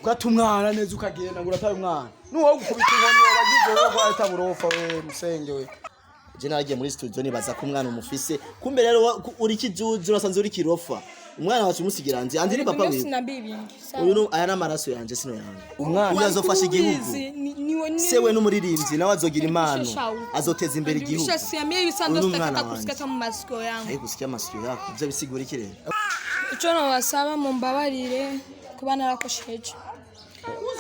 Ugata umwana neza ukagenda ngo urataye umwana. Nuwo gukubita inkoni woba agize wowe ko ahita burofa we musenge we. Je naragiye muri studio nibaza ko umwana umufise, kumbe rero uri kijuju, urasanze uri kirofa. Umwana wacu umusigira nzi andi ni papa Mimi wiwe. sina bibingi. Uyu aya n'amaraso yanje sino yanjye. Umwana Uyu azofasha igihugu. Ni Se we n'umuririmbyi nawe azogira impano, azoteza imbere igihugu. Uyu ni umwana wanje. Kusikia mu masikio yangu. Ariko usikia amasikio yako ivyo bisigura iki rero? Ico nobasaba, mumbabarire kuba narakosheje.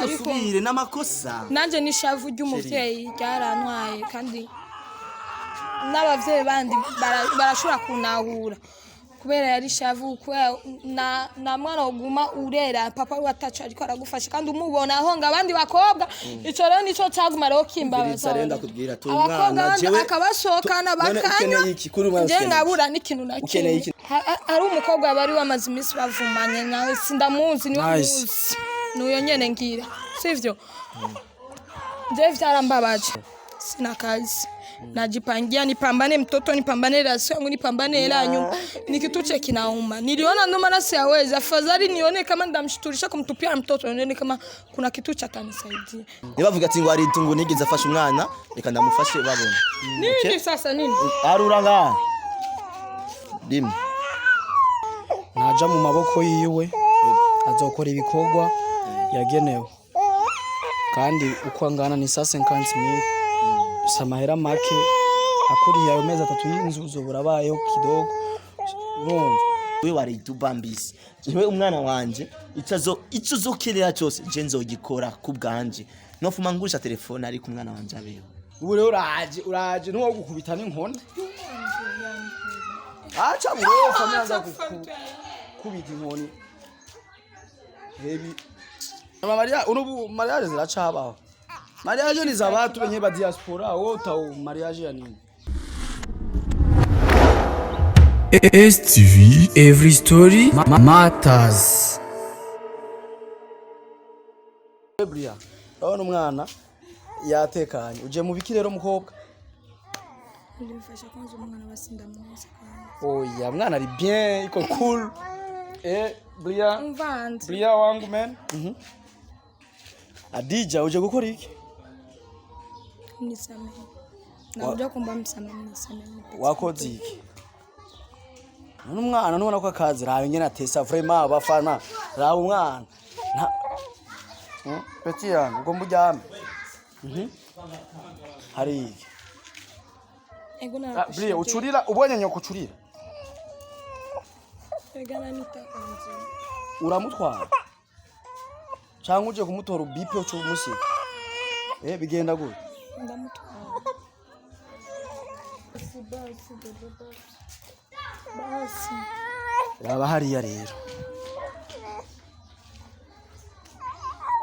Ariko Uzosubire n'amakosa. nanje n'ishavu ry'umuvyeyi ryarantwaye, kandi n'abavyeyi bandi barashobora kunahura kubera yari ishavu, kubera na mwana woguma urera papa we ataco ariko aragufasha kandi umubona ahonga abandi bakobwa. Ico rero nico caguma rero kimbabaza. Umviriza rero, ndakubwira ati Abakobwa umwana abandi jewe akabasohokana none bakanywa, ukeneye iki kuri umwana? nje Ukeneye iki? nkabura n'ikintu na Ukeneye kimwe. iki? Hari umukobwa bari bamaze iminsi bavumanye nawe, sindamuzi, niwe Nice. muzi nuyo nyene ngira sivyo. Je vyarambabaje, sina kazi, najipangia nipambane mtoto, nipambane rasi yangu, nipambane hela ya nyumba, ni kitu che kinauma. Niliona ndo maana siawezi, afadhali nione kama ndamshturisha kumtupia mtoto, nione kama kuna kitu cha tanisaidia. Ntibavuga ati ngo hari itungo nigeze afasha umwana, reka ndamufashe babona. Nini sasa nini? Arura ngaha rimwe. Naja mu maboko yiwe azokora ibikorwa yagenewe, kandi uko angana ni sa 50,000 si amahera make. Akuriye ayo mezi 3 y'inzu uzobura abayeho kidogo, urumva. We waritubambise. Jewe umwana wanje icazo ico uzokerera cyose je nzogikora ku bwanje, nofuma ngurisha telefone ariko umwana wanje abeho. Ubu rero uraje, uraje ntuwo gukubita n'inkoni aca burofa mwanza gukubita inkoni hebi. Ama Maria unubu mariage ziracabaho, mariage ni za batu benye ba diaspora, wowe utawu mariage ya nini? STV Every Story Matters. Bria, urabona umwana yatekanye, uje mu biki rero mukobwa? Nilimfasha kwanza umwana, basi ndamuzi kwanza. Oya, mwana ari bien, iko cool. Eh, Bria. Mvanze. Bria wangu man. Adija, uje gukora iki? Nisamehe. Nakuja kuomba msamaha, nisamehe. Nipe. Wakoze iki? None umwana nubona ko akazi, raba ingene atesa vraiment abafana, raba umwana. Petit yangu, ugomba uryame. Hari iki? Ego. Ah, Narakosheje. Bria, ucurira ubonye nyoko ucurira. Ega nanita kwanza. Uramutwara cyangwa uje kumutora ubipe uca umusiga? Eh, bigenda gute? Ndamutwara. Basi basi bebe basi. Basi. Raba hariya rero,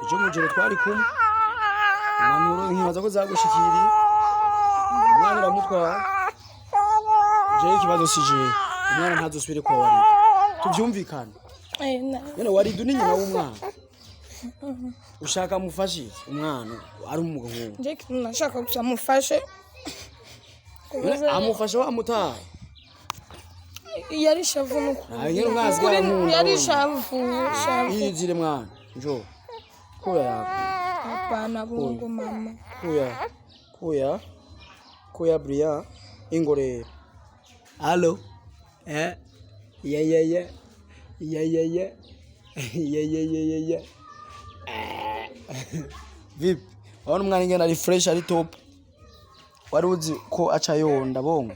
ejo mujoro twari kumwe, impanuro nkibaza ko zagushikiriye. Umwana uramutwara, jewe ikibazo si jewe, umwana ntazosubire kwa Waridi, tuvyumvikane. Eh na. Nyene Waridi ni nyina w'umwana, ushaka amufashe iki? Umwana ari umugabo. Nje kitu nashaka gusa mufashe. Nyene amufashe wamutaye. Yari shavu nuko. Ah, nyene umwana asigaye ankunda Yari wewe. shavu, shavu. Iyizire mwana, njo kuya yako. Hapana bongo mama. Kuya, kuya, kuya Bria, ingorero. Allo? Eh? Yeah, yeah, yeah. Yeah, yeah, yeah. Yeah, yeah, yeah, yeah, yeah. Eh. Vipi? Wabona umwana ingene ari fresh, ari top. Wari uzi ko aca yonda bongo?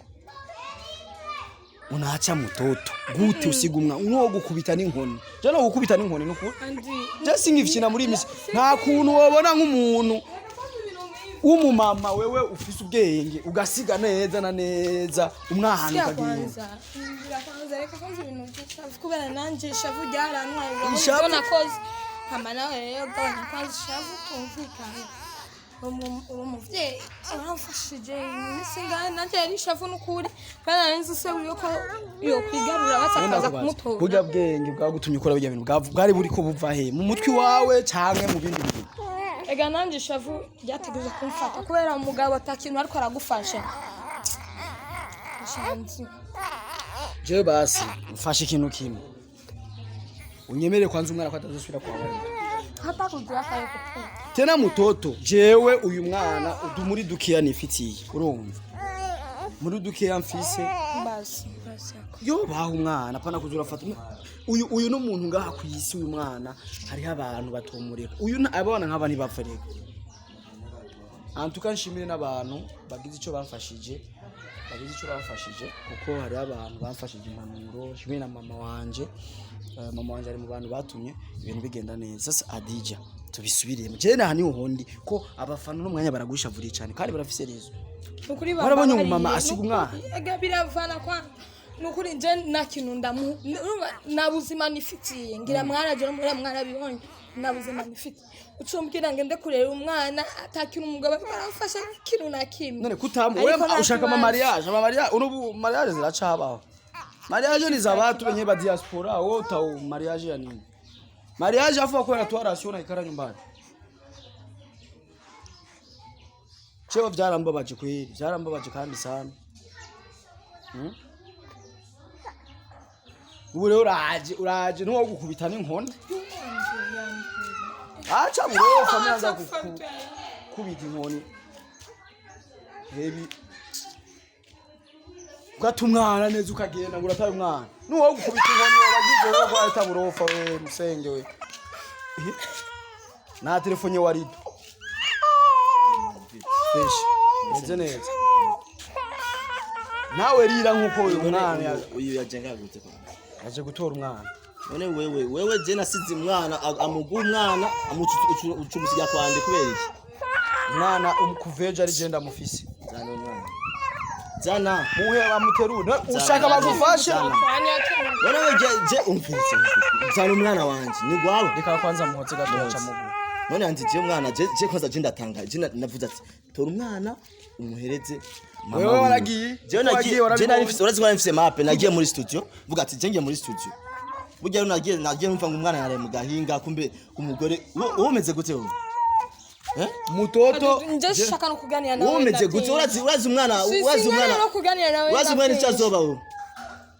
Unaacha mtoto gute, usiga umwana uwo gukubita n'inkoni? Je no gukubita n'inkoni nukuri. Andi. Je singifyina muri iyi misi, nta kuntu wobona nk'umuntu w'umumama wewe ufise ubwenge ugasiga neza na neza umwana Sikia ukagenda. kwanza. Ngira kwanza, reka kwanza ibintu by'ishavu kubera nanje ishavu ryarantwaye, urabona. Ishavu? Ibyo nakoze. Hama nawe rero gabanya kwanza ishavu tumvikane. Uri umuvyeyi uramfashije iminsi ingahe, nanje yari ishavu n'ukuri kandi nari nzi se wiwe ko yokwigarura basi akaza kumutora. Burya bwenge bwagutumye ukora birya bintu bwari buriko buva he, mu mutwe wawe canke mu bindi bintu? Ega nanje ishavu ryategerezwa kumfata kubera umugabo atakintu ariko aragufasha. Ashanzi. Jewe basi mfashe ikintu kimwe, unyemere kwanza umwana ko atazosubira kwa Waridi. Hata kujua kayo kupo. Tena mutoto jewe uyu mwana udu muri dukiya nifitiye, urumva, muri dukiya mfise. Basi, basi yako. Yo baha umwana, pana kuza urafata uyu n'umuntu ngaha ku isi. Uyu mwana hariho abantu batomureka uyu abana nk'aba ntibapfa reka. Antuka nshimire n'abantu bagize ico bamfashije, bagize ico bamfashije, kuko hariho abantu bamfashije impanuro. Nshimire na mama wanje. Mama wanje ari mu bantu batumye ibintu bigenda neza. Sasa Adija, tubisubiremo, jewe naha niho hondi ko abafana n'umwanya baragushavuriye cyane kandi barafise rezo. Nukuri. Warabonye umumama asiga umwana? Ega biravana kwa nukuri nje nta kintu ndamu urumva, nta buzima nifitiye, ngira mwaraje no muri mwarabibonye, nta buzima nifitiye. Ucumbwira ngo nde kurera umwana atakintu umugabo ariko aramfasha ikintu na kimwe. None kutamu Ariko wewe nta ushaka ama kibazo. Mariage, ama mariage, unubu mariage ziracabaho. Mariage ni za watu wenye ba diaspora, wewe utau mariage ya nini? Mariage afu akora tu ration na ikara nyumbani. Chewe vyarambabaje kweli, vyarambabaje kandi sana. Ubu rero uraje, uraje ntuwo gukubita n'inkoni. Acha burofa mwanza gukubita inkoni. Hebi ugata umwana neza ukagenda ngo urataye umwana, nuwo gukubita inkoni wabagize wowe ko ahita burofa we musenge we. Eh? Na telefone warido fresh meze neza, nawe rira nkuko uyu mwana Uyu yajenga gute kwa? Yaje gutora umwana. None wewe je nasize umwana amugu umwana amucucumusiga kwande kubera iki? Umwana kuvejo ari genda mufise. Zana umwana. Zana. Muhe bamuterure ushaka bagufashe. Zana. None wewe je umvise. Zana umwana wanje ni gwawe. Reka kwanza muhotse gato camugu. None andi je umwana je kwanza je ndatanga je navuze ati tora umwana umuhereze mama Wewe wiwe. waragiye? Je Wagiye, nagiye je warabibonye? nari mfise, urazi ko nari mfise mape, nagiye muri studio vuga ati je ngiye muri studio. Burya rero nagiye numva ngo umwana yaraye mu gahinga, kumbe umugore wowe umeze gute wowe? Eh? Mutoto. Nje shaka no kuganira nawe. Wowe umeze gute? Urazi umwana, urazi umwana no kuganira nawe. Urazi umwana icyo azoba wowe?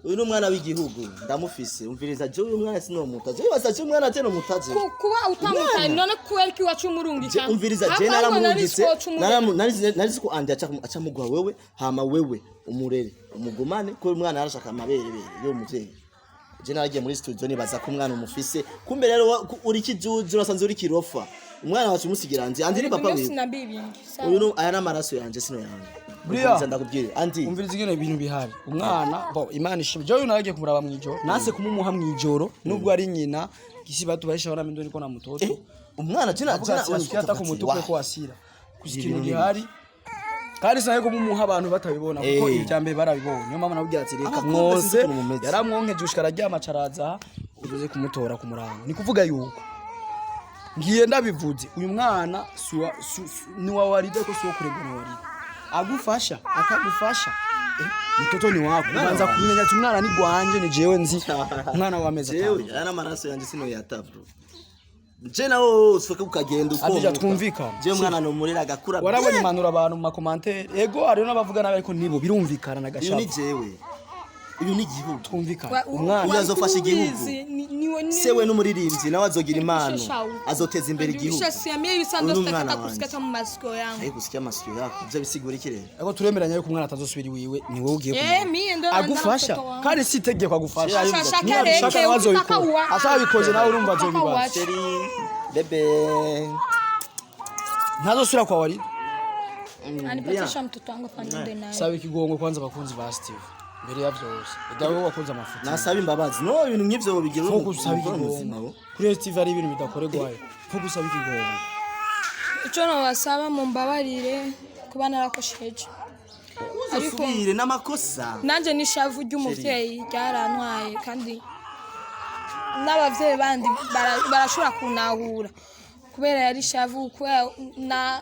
Uyu ni umwana w'igihugu ndamufise, umviriza, je uyu mwana sinomuta, je wasa umwana ate nomutaje? Kuba utamutaye Umwana. none kubera ko iwacu umurungika. Je, umviriza, je naramurungitse, narizi ko andi aca muguha wewe, hama wewe umurere umugumane ko umwana arashaka amabere bere yo muvyeyi. Je naragiye muri studio nibaza ko umwana umufise, kumbe rero uri kijuju, urasanze uri kirofa, umwana wacu umusigira andi andi ni papa wiwe. Sinabibingi. Uyu aya n'amaraso yanje sino yanjye. Buriya. Umviriza ndakubwire andi. Umviriza ingene ibintu bihari. Umwana bo Imana ishimwe, jewe naragiye kumuraba mwijoro, nase kumumuha mwijoro nubwo ari nyina gisi batubahisha wana mindo niko na mutoto. Umwana je na Avuga ati asikia hata kumutupe ko asira kuzi ikintu gihari kandi sinaye kumumuha abantu batabibona kuko Eh. ibya mbere barabibonye, niyo mpamvu nababwira ati reka Abakobwa mwose. sinzi ukuntu mumeze. Yaramwonkeje gushika araryama, acaraza uze kumutora ku murango. Ni kuvuga yuko ngiye ndabivuze, uyu mwana ni wa waride ko si uwo kuregwa na waride, agufasha akagufasha, mtoto ni wako. Ubanza kumenya ati umwana ni gwanje, ni jewe nzi umwana w'amezi 5. Jewe aya n'amaraso yanje sino yata bro. Je nawe usoka ukagenda uko. Adija, twumvikane. Je umwana nomurera agakura. Warabonye impanuro abantu mu makomantere, ego hariho n'abavuga nabi ariko nibo birumvikana na Uyu gashavu. ni jewe, uyu ni igihugu. Twumvikane umwana. Uyu azofasha igihugu. Sewe n'umuririmbyi nawe azogira impano, azoteza imbere igihugu. Uyu ni umwana wanje. Mu masikio yangu. Ariko usikia amasikio yako ivyo bisigura iki rero? Ariko turemeranya yuko umwana atazosubira iwiwe, ni wowe ugiye Eh, kumurera. mie ndo Agufasha mtoto wangu. kandi si itegeko agufasha. Ashaka Niba abishaka reke, nawe ukitaka azobikora. Atabikoze nawe urumva Ukitaka azobibaza. uache. Chéri, bebe. Ntazosubira kwa Waridi. Anipatisha mtoto wangu afanye naye. Saba ikigongo kwanza abakunzi ba Steve mbere ya byose, dawe wakunze amafuti. Nasaba imbabazi no ibintu nk'ivyo bigira Nko gusaba muzima ikigongo wo. Kuri Steve hari ibintu bidakorerwayo, nko gusaba ikigongo. Icyo nabasaba, mumbabarire kuba narakosheje. Ariko Uzosubire n'amakosa. nanjye n'ishavu ry'umuvyeyi ryarantwaye, kandi n'abavyeyi bandi barashobora kunahura kubera yari ishavu, kubera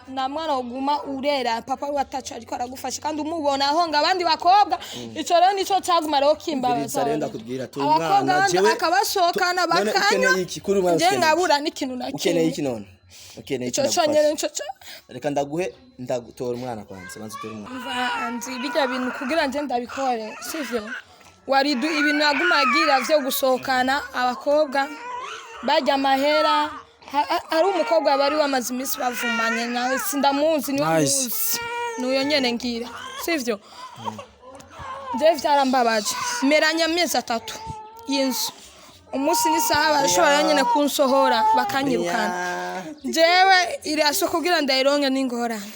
na mwana woguma urera papa we ataco ariko aragufasha kandi umubona ahonga abandi bakobwa. Ico rero nico caguma rero kimbabaza. Umviriza rero ndakubwira, turi Abakobwa umwana, abandi jewe akabasohokana None bakanywa, ukeneye iki? Kuri umwana nje ukeneye iki? nkabura n'ikintu na Ukeneye iki kimwe. none? Ukeneye iki? Ico conyene Ndagufasha. nico Reka ndaguhe, ndagutora umwana kwanza, banza utore umwana. Mva nzi bijya bintu kugira nje ndabikore sivyo, waridu ibintu yaguma agira vyo gusohokana abakobwa barya amahera. Hari umukobwa bari bamaze iminsi bavumanye nawe, sindamuzi, niwe Nice. muzi, nuyo nyene ngira sivyo. Jewe vyarambabaje, meranye amezi 3 y'inzu, umunsi n'isaha barashobora nyene kunsohora bakanyirukana. Jewe iraso kugira ndayironke n'ingorane.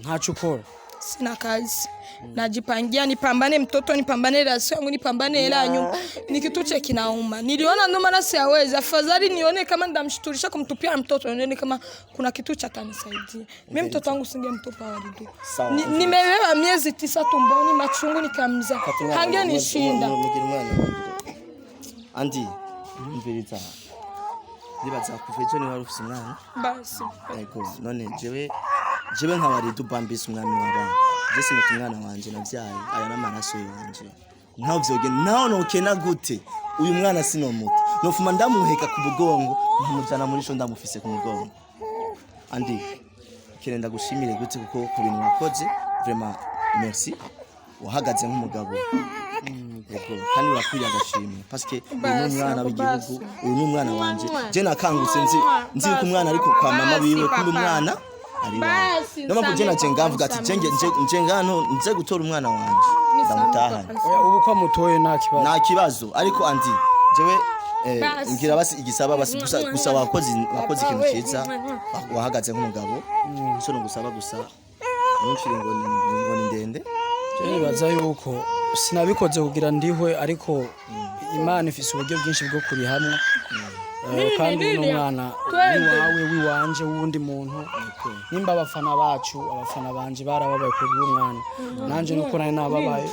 Ntaco ukora. Sina kazi, najipangia nipambane mtoto, nipambane rasi yangu, nipambane hela ya nyumba, ni kitu che kinauma. Niliona ndo maana siawezi, afadhali nione kama ndamshturisha kumtupia mtoto, nione kama kuna kitu cha tanisaidia mimi. Mtoto wangu singemtupa Waridu. Sawa. Nimebeba miezi 9 tumboni, machungu, nikamzaa, hangenishinda. Mugira umwana mugire. Andi, umviriza, ndibaza kuva ejo niba wari ufise umwana. Basi. Ego, none jewe nka Waridu Bambisi, umwami w'abana, je sinota umwana wanje navyaye, aya n'amaraso yanje, ntaho vyogenda, naho nokena gute, uyu mwana sinomuta, nofuma ndamuheka ku mugongo nkamujana muri sho ndamufise ku mugongo. Andi, kire ndagushimire gute kuko ku bintu wakoze, vraiment merci, wahagaze nk'umugabo. Ego, kandi urakwiriye agashimwe parce que uyu ni Basi, umwana ako w'igihugu, basi. uyu ni umwana wanje. Je nakangutse nzi ko umwana ariko kwa mama Basi, wiwe, kumbe papa. umwana ari wawe. Basi, Niyo mpamvu je naje ngavuga ati nsame, nje ngano nze gutora umwana wanje ndamutahane. Oya, ubu ko amutoye nta kibazo. Nta kibazo, ariko Andi, jewe Basi. ngira basi igisaba basi gusa wakoze ikintu cyiza, wahagaze nk'umugabo, so nugusaba gusa ntuncire ngo ni ndende. Je nibaza yuko sinabikoze kugira ndihwe, ariko Imana ifise uburyo bwinshi bwo kurihamwe. Kandi uno nini? mwana Twende. wiwawe, wiwanje, w'uwundi muntu, nimba abafana bacu, abafana banje barababaye kuri uwo mwana, nanje nuko nari nababaye,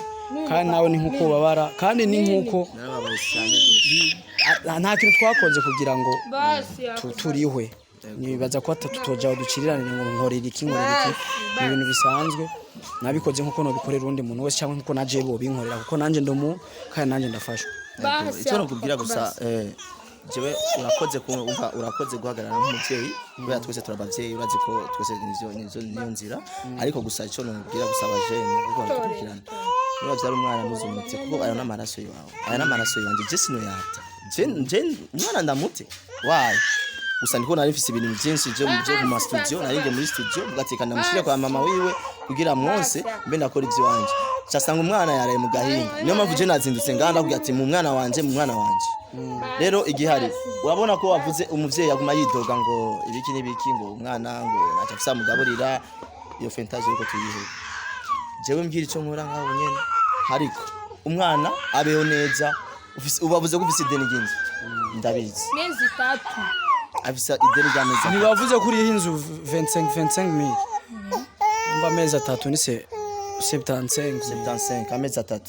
kandi nawe ni nkuko ubabara, kandi ni nkuko Narababaye cyane gose. Nta kintu twakoze kugira ngo Basi. turihwe. Nibaza ko tutoja duciriranire ngo nkorera iki, nkorera iki. Ni ibintu bisanzwe, nabikoze nkuko nobikorera uwundi muntu wese, cyangwa nkuko naje bobinkorera, kuko nanje ndi umuntu kandi nanje ndafashwa. Basi. Icyo nakubwira gusa, jewe urakoze kumva, urakoze guhagarara nk'umuvyeyi, kubera twese turi abavyeyi, urazi ko twese nizo niyo nzira. Ariko gusa icyo nakubwira gusa, abajene kuko baradukurikirana, niba vyari umwana ntuzumute, kuko aya n'amaraso yawe, aya n'amaraso yanje, je sinoyata, je umwana ndamute wayi. Gusa ndiko nari mfise ibintu byinshi je byo mu ma studio, nari ngiye muri studio mugateka ndamushire kwa mama wiwe kugira mwonse mbe ndakora ivy'iwanje, casanga umwana yaraye mu gahinga. Niyo mpamvu je nazindutse ngaha ndakubwira ati mu mwana wanje, mu mwana wanje. Rero igihari, urabona ko wavuze umuvyeyi aguma yidoga ngo ibiki n'ibiki, ngo umwana ngo ntacyo afise amugaburira, iyo fentaje yuko tuyihebe. Jewe mbwira ico nkora ngaho nyene, ariko umwana abeho neza. Ufise, ubavuze ko ufise ideni ry'inzu, ndabizi. Miezi 3. Afise ideni ry'amezi 3. Ntibavuze ko uriho inzu 25 25 mille, umva, amezi 3 ni se 75. 75, amezi 3.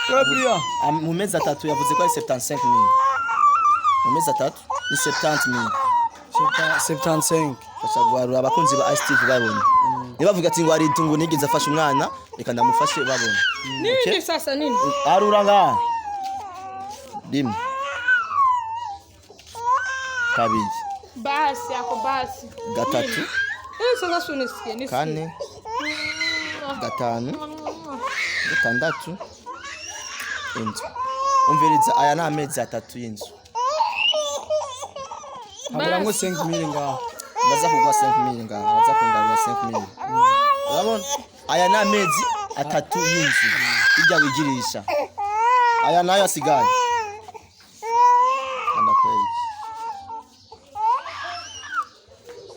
Gabriel. Mu mezi 3 yavuze ko ari 75 mille, mu mezi 3 ni 70 mille. 75. Fasha guharura abakunzi ba ICTV babona, nibavuga ati ngo hari itungo nigeze afasha umwana, reka ndamufashe babona. Nini sasa, nini? Harura ngaha: rimwe, kabiri, Basi ako basi. gatatu, Sasa si unisikie, nisikie. kane, gatanu, gatandatu, inzu. Umviriza, aya ni amezi 3 y'inzu. Haburamwo 5 mille ngaho. Baza kugwa 5000 ngaha, baza kungarura 5000. Urabona, aya ni amezi 3 y'inzu ijya wigirisha, aya nayo asigaye ndakwereke.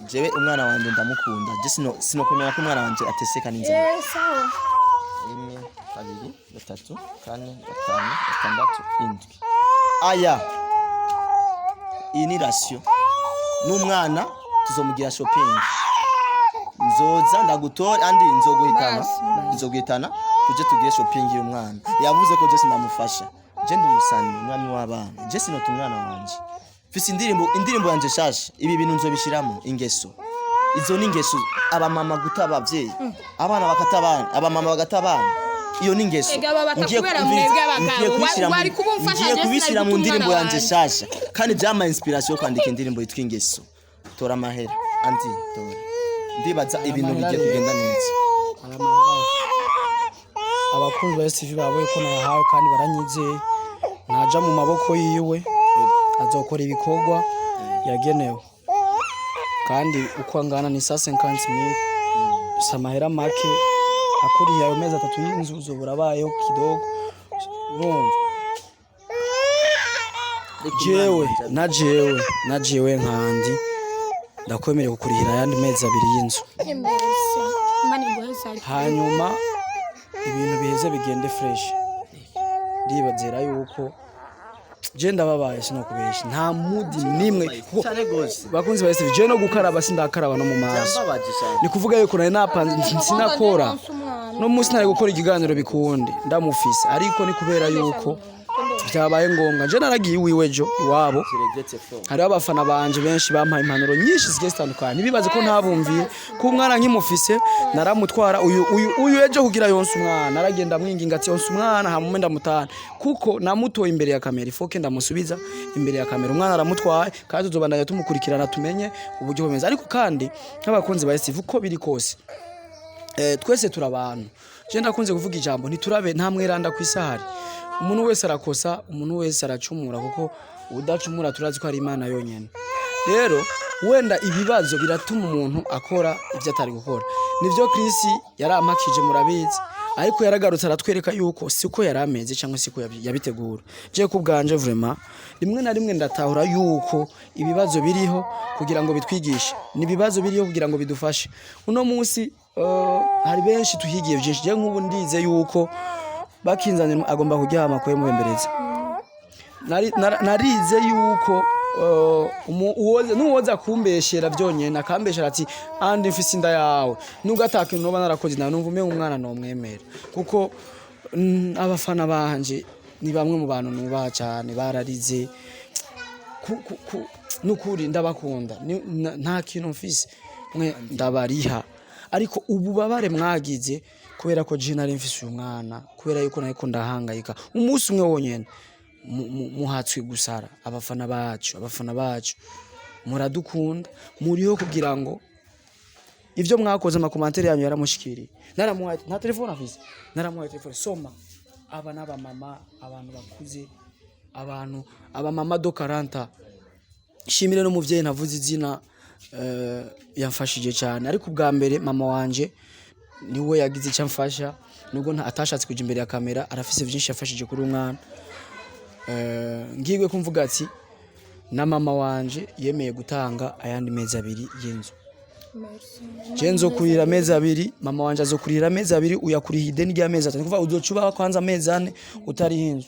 Jewe umwana wanje ndamukunda, je sinokwemera ko umwana wanje ateseka n'inzara. Sawa. Rimwe, kabiri, gatatu, kane, gatanu, gatandatu, indwi. Aya, iyi ni ration n'umwana tuzomugira shopping, nzoza ndagutora andi, nzoguhitana. Basi. Nzoguhitana tuje tugire shopping y'umwana. Yavuze ko je sinamufasha, je ndi umusani, umwami w'abana, je sinota umwana wanje. Mfise indirimbo yanje shasha, ibi bintu nzobishiramo ingeso. Izo ni ingeso, abamama guta abavyeyi, abana bakata abana, abamama bagata abana, iyo ni ingeso. Ega baba Ngiye batakubera kumviriza, mwebwe abagabo. ngiye kubishira Wari kuba umfasha, ngiye je kubishira sinari mu guta ndirimbo umwana yanje wanje. shasha, kandi byamaye inspiration yo kwandika indirimbo yitwa Ingeso. Tora amahera Andi, tora. Ndibaza ibintu bigiye kugenda neza. Aya mahera, abakunzi ba STV babonye ko nayahawe kandi baranyizeye. Ntaja mu maboko yiwe, azokora ibikorwa yagenewe, kandi uko angana ni 150 mille, si amahera make. Akuriye ayo mezi 3 y'inzu, uzobura abayeho kidogo, urumva? Jewe na jewe nkandi ndakwemereye kukurihira ayandi mezi 2 y'inzu. Merci. Imana iguheze. Hanyuma ibintu biheze bigende fresh. Ndibazera yuko je ndababaye, sinokubesha, nta mudi nimwe kuko Cyane gose. Bakunzi ba STV, je no gukaraba sindakaraba no mu maso. Byambabaje cyane. Ni kuvuga yuko nari napanze sinakora no munsi, nari gukora ikiganiro bikunde ndamufise, ariko ni kubera yuko byabaye ngombwa. Je naragiye iwiwe ejo iwabo. Je regrette fort. Hariho abafana banje benshi bampaye impanuro nyinshi zigiye zitandukanye, ntibibaze ko ntabumviye. Ko umwana nkimufise naramutwara uyu ejo kugira yonse umwana, naragenda mwinginga ati yonse umwana, hama ndamutahana, kuko namutoye imbere ya kamera, ifoke ndamusubiza imbere ya kamera. Umwana aramutwaye, kandi tuzobandanya tumukurikirana tumenye uburyo bumeze. Ariko kandi nk'abakunzi ba STV, uko biri kose, twese turi abantu. Je ndakunze kuvuga ijambo, ntiturabe nta mweranda ku isahari. Umuntu wese arakosa, umuntu wese aracumura, kuko udacumura turazi ko ari Imana yonyene. Rero wenda ibibazo biratuma umuntu akora ibyo atari gukora. Nivyo, Chris yarampakije, murabizi, ariko yaragarutse aratwereka yuko siko yari ameze cyangwa siko yabitegura. Je ku bwanje, vraiment, rimwe na rimwe ndatahura yuko ibibazo biriho kugira ngo bitwigishe, ni ibibazo biriho kugira ngo bidufashe. Uno munsi hari benshi tuhigiye byinshi. Je nk'ubu ndize yuko bakinzanira agomba kuryama kwe mubembereza. Narize yuko nuwoza kumbeshera byonyene, akambeshera ati andi mfise inda yawe, nubwo atakintu noba narakoze, nawe numva umenga umwana nomwemera, kuko abafana banje ni bamwe mu bantu nubaha cyane, bararize. Nukuri ndabakunda. Nta kintu mfise mwe ndabariha, ariko ububabare mwagize kubera ko je nari mfise uyu mwana, kubera yuko nariko ndahangayika umunsi umwe wonyene, muhatswe gusara. Abafana bacu, abafana bacu muradukunda, muriho kugira ngo ivyo mwakoze, ama commentaires yanyu yaramushikiriye. Naramuhaye, nta telefone afise, naramuhaye telefone, soma. Aba n'abamama, abantu bakuze, abantu abamama do 40. Shimire n'umuvyeyi ntavuze izina, yamfashije cyane. Ariko ubwa mbere mama wanje niwe yagize icyo amfasha, nubwo atashatse kuja imbere ya kamera, arafise vyinshi yafashije kuri umwana. Ngigwe kumvuga ati na mama wanje yemeye gutanga ayandi mezi 2 y'inzu. Je nzokurira amezi 2, mama wanje azokurira amezi 2, uyakuriha ideni ry'amezi 3. Kuva uzoca ubaho kwanza amezi 4 utariha inzu.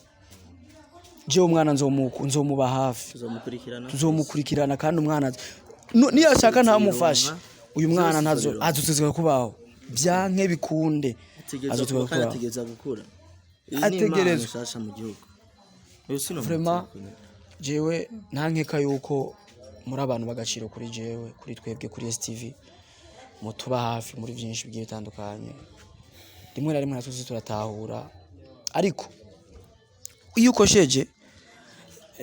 Jewe umwana nzomuba hafi. Tuzomukurikirana. Tuzomukurikirana, kandi umwana niyashaka ntamufashe, uyu mwana ntazo azotezwa kubaho, byanke bikunde. Ategerezwa Azotezwa kuba kandi kubaho. Ategerezwa gukura. Iyi ni Ategerezwa. impano nshasha mu gihugu. Uyu sino. Vraiment, jewe nta nkeka yuko muri abantu b'agaciro kuri jewe, kuri twebwe, kuri STV. Mutuba hafi muri byinshi bigiye bitandukanye. Rimwe na rimwe natwe turatahura, ariko iyo ukosheje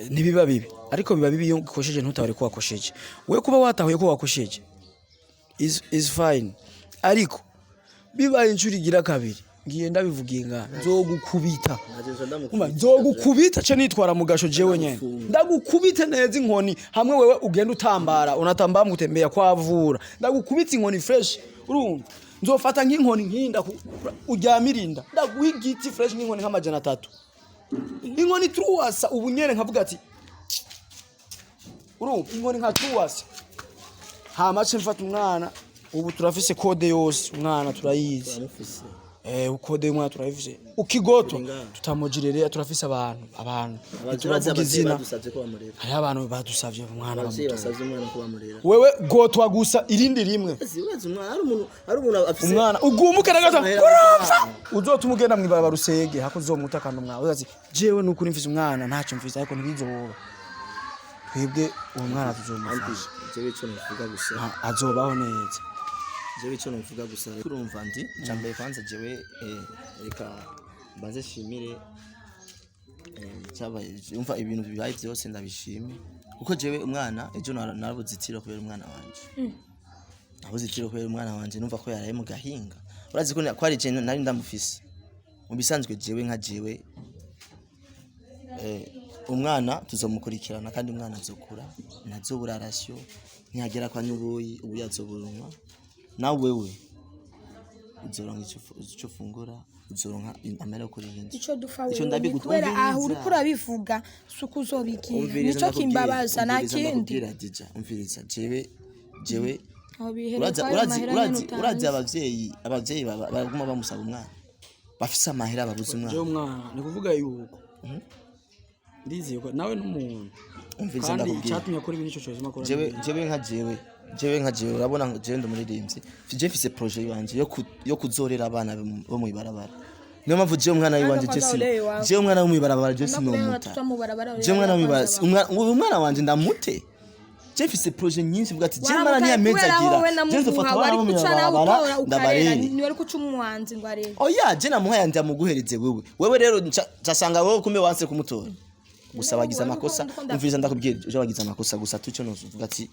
ntibiba bibi, ariko biba bibi iyo ukosheje ntutahure ko wakosheje. We kuba watahuye ko wakosheje is fine, ariko bibaye inshuro igira kabiri, ngiye ndabivugiye nga nzogukubita. Umva, nzogukubita ce nitwara mu gasho jewe nyene, ndagukubite neza inkoni hamwe wewe ugenda utambara, unatambara mutembea kwavura. Ndagukubita inkoni fresh, urumva? Nzofata nk'inkoni nkinda uryamirinda, ndaguha igiti fresh nk'inkoni nk'300, inkoni truwasa. Ubu nyene nkavuga ati urumva inkoni nka truwasa, hama ce mfata umwana. Ubu turafise code yose, umwana turayizi. Code y'umwana turayifise, ukigotwa tutamujirere. Turafise abantu ntituravuga izina. Badusabye ko bamurera. Hariho abantu badusavye umwana Abavyeyi bamutora. basabye umwana ko bamurera. Wewe gotwa gusa irindi rimwe. Urazi umwana ari umuntu afise Umwana ugumuke na gato. Amahera. Urapfa, uzotuma ugenda mw'ibarabara usege hako uzomuta. Kandi umwana uzazi jewe nukuri mfise umwana, ntacyo mfise, ariko ntibizoba. Twebwe uwo mwana tuzomufasha. Jewe ico novuga gusa, Azobaho neza. Jewe ico novuga gusa, urumva, ndi icambere kwanza jewe reka mbanze shimire cyabaye. Umva, ibintu bibaye byose ndabishime, kuko jewe umwana ejo narabuze itiro kubera umwana wanje, nabuze itiro kubera umwana wanje. Numva ko yaraye mu gahinga. Urazi ko ko ari je nari ndamufise mu bisanzwe. Jewe nka jewe Umwana tuzomukurikirana, kandi umwana azokura, ntazobura ration. Ntihagera kwa nyubuyi ubu yazoburonka. Nawe wewe uzoronka ico ufungura, uzoronka amahera yo kuriha inzu. Ico dupfa Ico wewe ni ndabigu- kubera aho umviriza. uriko urabivuga suko uzobigira. Umviriza, Nico ndakubwira, kimbabaza nta umviriza, kindi. ndakubwira, Dija, umviriza, jewe Aho bihereye uraza kwayo urazi mahera urazi nyene urazi utanze. Abavyeyi baguma bamusaba umwana, bafise amahera babuze Jewe umwana. Umwana ni kuvuga yuko ndizeye ko nawe n'umuntu Umviriza, kandi ndakubwira. icyatumye akora ibi nico cyose akora. Jewe nka jewe urabona ngo jewe ndumuririmbyi, je mfise projet yanje yo kuzorera abana bo mw'ibarabara. Niyo mpamvu jewe umwana wanje je kwanza sino urebe iwawe. jewe umwana wo mw'ibarabara je Nakureba sinomuta. abatoto mu barabara, Jewe umwana wo urebe mw'ibarabara kwanza. Umwana wanje ndamute. Je mfise projet nyinshi, mvuga ati je mara Waramutaye niya mezi kubera agira wowe je namuguha nzofata wari abana bo kuca nawe mw'ibarabara utora ukarera, ndabarere. Ni wari kuca umuhanzi ngo arere. Oya, je namuhaye ndamuguhereze wewe. Wewe rero ncasanga wewe kumbe wanse kumutora gusa wagize Wewe amakosa. uko Umviriza, ndakubwira, je wagize amakosa gusa tuco novuga ati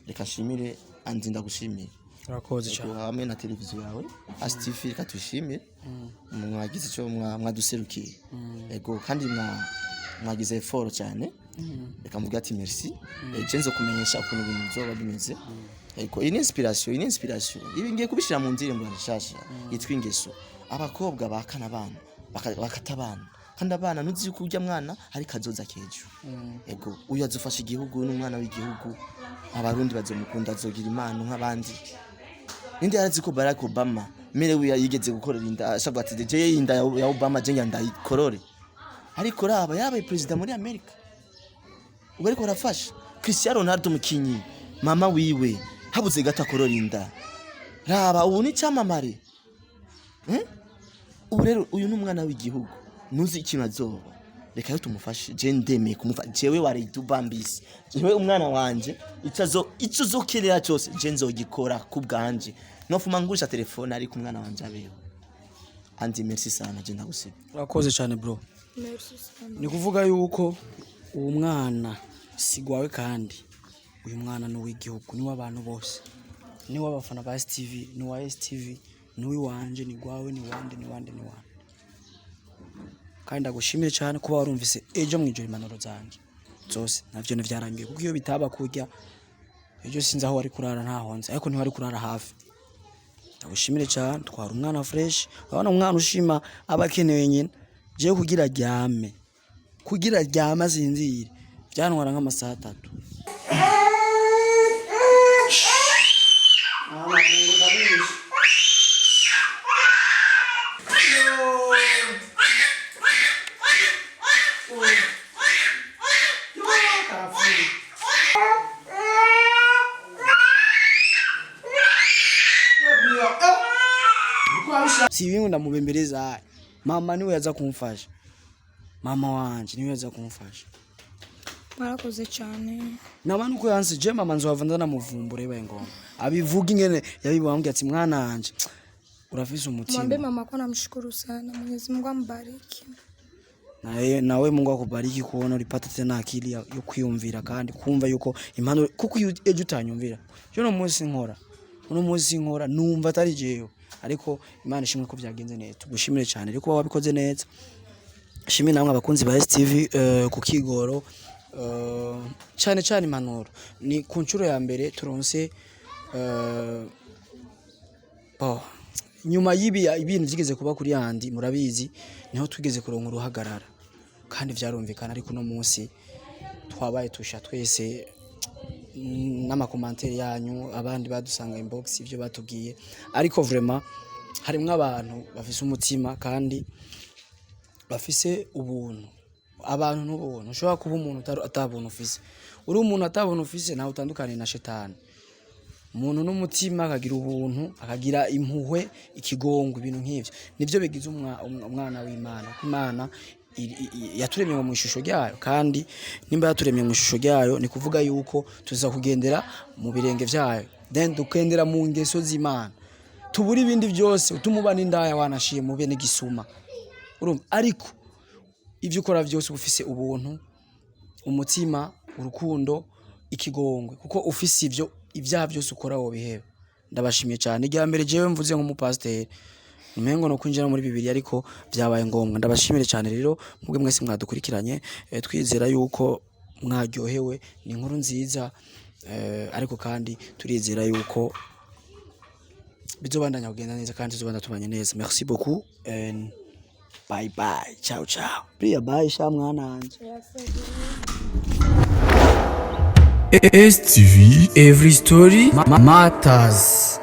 reka nshimire Andi, ndagushimire. Urakoze cyane. Ego, hamwe na televiziyo yawe Asitifi, reka tuyishimire, mwagize icyo mwaduserukiye. Ego, kandi mwagize effort cyane. Reka mvuge ati merci. Je nzo kumenyesha ukuntu ibintu bizoba bimeze. Ego, iyi ni inspiration, iyi ni inspiration. Ibi ngiye kubishyira mu ndirimbo nshasha yitwa Ingeso. Abakobwa bakana abana, bakata abana, kandi abana ntuzi yuko urya mwana hari kazoza kejo. Ego, uyu azofasha igihugu, n'umwana w'igihugu, Abarundi bazomukunda, azogira impano nk'abandi. Ninde yarazi ko Barack Obama mere we yigeze gukorera inda, ashabwa ati je inda ya Obama je ndayikorore, ariko raba yabaye president muri Amerika ubu ariko arafasha. Cristiano Ronaldo umukinyi, mama wiwe habuze gato akorora inda, raba ubu ni cyamamare. Eh? Ubu rero uyu ni umwana w'igihugu, ntuzi ikintu azoba. Reka rero tumufashe. Je ndemeye kumufasha, jewe waridubambisi, jewe umwana wanje ico uzokenera cyose je nzogikora ku bwanje, nofuma ngurisha telefone, ariko umwana wanje abeho. Andi, merci sana, je ndagusiga. Urakoze cyane, bro. Merci sana. Ni kuvuga yuko uwo mwana si gwawe, kandi uyu mwana ni uw'igihugu, ni w'abantu bose, ni w'abafana ba STV, ni wa STV, ni uw'iwanje, ni gwawe, ni wande, ni wande, ni wande. Kandi ndagushimire cyane kuba warumvise ejo mwijoro impanuro zanjye zose, navyo ntivyarangiye, kuko iyo bitaba kurya ejo sinzi aho wari kurara, ntahonze, ariko ntiwari kurara hafi. Ndagushimire cyane. Twara umwana fresh. Urabona umwana ushima aba akenewe nyina. Jewe kugira aryame asinzire byantwara nk'amasaha 3. Si ibintu ndamubembereza. Mama niwe yaza kumfasha, mama wanje niwe yaza kumfasha. Mwarakoze cyane. Naba nuko yanse je mama, nzohava ndanamuvumbura bibaye ngombwa abivuga ingene yabibambwiye ati mwana wanje urafise umutima. Mwambie mama ko namshukuru sana. Mwenyezi Mungu ambariki. Nawe, nawe Mungu akubariki kuona ulipata tena akili yo kwiyumvira kandi kumva yuko impanuro, kuko iyo ejo utanyumvira je uno munsi nkora numva atari jewe, ariko Imana ishimwe ko byagenze neza. Tugushimire cyane rero kuba wabikoze neza. Shimire namwe abakunzi ba STV ku kigoro, cyane cyane impanuro. Ni ku nshuro ya mbere turonse oh, nyuma y'ibi ibintu byigeze kuba kuri yandi murabizi, niho twigeze kuronka uruhagarara kandi vyarumvikana, ariko uno munsi twabaye tusha twese n'ama commentaires yanyu, abandi badusanga inbox, ibyo batubwiye. Ariko vraiment harimwo abantu bafise umutima kandi bafise ubuntu. Abantu n'ubuntu, ushobora kuba umuntu atabuntu ufise. Uri umuntu atabuntu ufise, nawe utandukaniye na shetani. Umuntu n'umutima, akagira ubuntu, akagira impuhwe, ikigongo, ibintu nk'ivyo nivyo bigize umwana w'Imana, kuko Imana yaturemye mu ishusho ryayo, kandi nimba yaturemye mu ishusho ryayo ni kuvuga yuko tuza kugendera mu birenge vyayo, then tukendera mu ngeso z'Imana, tubura ibindi byose. Utumuba n'indaya wanashiye mube n'igisuma, urumva? Ariko ibyo ukora byose uba ufise ubuntu, umutima, urukundo, ikigongwe, kuko ufise ivyo, ibyaha byose ukora wobiheba. Ndabashimiye cyane. Irya mbere jewe mvuze nk'umupasiteri. Umengo no kwinjira muri bibiri, ariko vyabaye ngombwa. Ndabashimire cyane rero mubwe mwese mwadukurikiranye, twizera yuko mwaryohewe. Ni inkuru nziza, ariko kandi turizera yuko bizobandanya kugenda neza kandi tuzobanda tubanye neza. Merci beaucoup and bye bye, ciao ciao. Bria, bye sha mwana wanje. STV Every Story Matters.